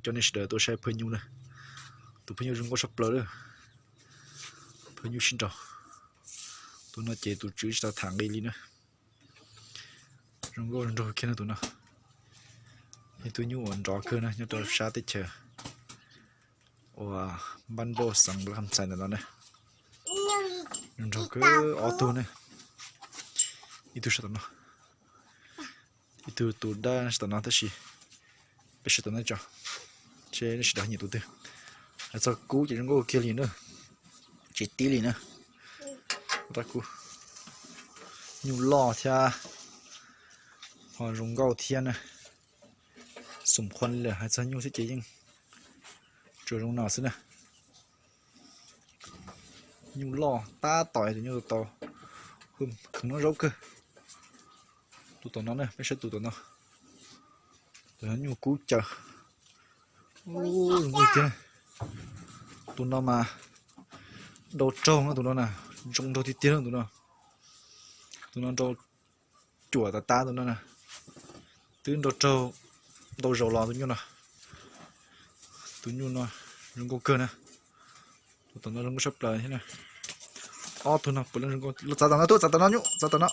coj nej sawv daws tuaj saib phawj nyuj na. Tus phawj nyuj zoo nkauj tshaj plaws lawm. Phawj nyuj sib nraus. Tus no ces tus tswv tsis tau tham nqi li na. Zoo nkauj zoo nraug kiag na tus no. Ib tug nyuj uas nrov kawg na nyob rau sab teb chaws uas npab npauj xeev Nplaj Kham Xais ntawm no na. Zoo nraug kawg ob tug na. Ib tug sab tom no, ib tug tus dab sab tom no tab sis peb sawv tom no tso, seb nej sawv daws nyiam tus twg. Hais txog kub ces zoo nkauj kiag li na, tsis tib li na. Rab kub nyuj loj thiab ho zoo nkauj thiab na. Xum qhuav li lawm, hais txog nyuj xwb ces yeej tsuas zoo no xwb na. Nyuj loj tab tom tus nyuj tau, kheev noj zaub kawg. Tus tom no na, peb saib tus tom no, tus no nyuj kub caws. Ub, zoo tiag. Tus no mas nrau raug no, tus no na, zoo nraug tiag tiag tus no. Tus no nrau cuam tas tas tus no na. Twb nrau raug ntau zaus los tus nyuj no. Tus nyuj no zoo nkauj kawg na. Tus tom no zoo nkauj tshaj plaws thiab na. Ob tug no puav leej zoo nkauj, txav tom no tub, txav tom no nyuj, txav tom no.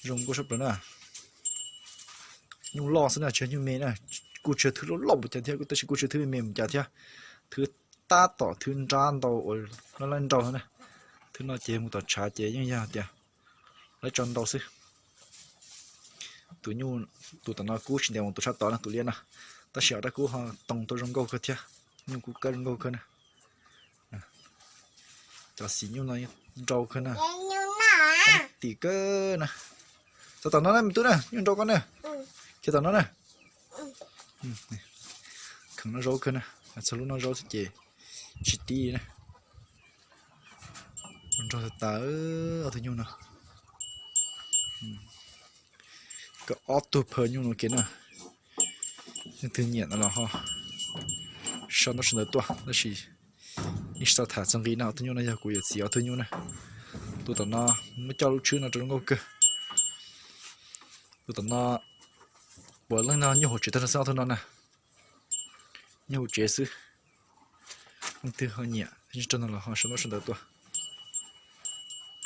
Zoo nkauj tshaj plaws na. Nyuj loj xwb na, tsis yog nyuj me na. Kuj tsis yog thwb loj loj npaum cas thiab, tab sis kuj tsis yog thwb me me npaum cas thiab. Thwb tab tom thwb nrab ntau uas lab laib nrau na. Thwb no ces mus tom tshav ces yeej yog tias laib tso ntau xwb. Tus nyuj, tus tom no kub tsis ntev mus tus sab tod no, tus liab no, tab sis ob rab kub ho too tau zoo nkauj kawg thiab. Nyuj kub kab zoo nkauj kawg na. Cov xim nyuj no nrau kawg na. Tim kawg na. Txav tom no na me tub na, nyuj nrau koj na. Khiav tom no na. Kheev noj zaub kawg na, hais txog lub noj zaub xwb ces tsis tib na. Nrau tas tas ob tug nyuj no. Koj ob tug phawj nyuj no kiag na. Leej twg nyiam no los ho sau ntaub sau ntawv tuaj, tab sis yeej tsis tau tham txog nqi na. Ob tug nyuj no yog kuv yawm txiv ob tug nyuj na. Tus tom no muab coj lub tshwb no rau zoo nkauj kawg. Tus tom no puav leej no nyuj hauv tsev tag nrho xwb ob tug no na. Nyuj hauv tsev xwb. Leej twg ho nyiam thiab tsis raug no los ho sau ntaub sau ntawv tuaj.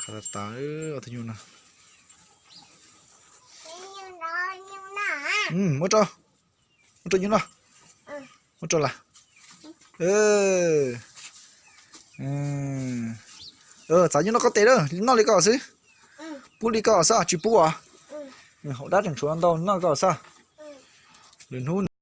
Qhav tas tas ob tug nyuj no. Muab rau, muab rau nyuj noj. Muab rau las. Txav nyuj noj koj tes lawm, noj li koj xwb. Pub li koj xwb, tsis pub os. Hauv dab tseem tshuav ntau, noj koj xwb. Lwm hnub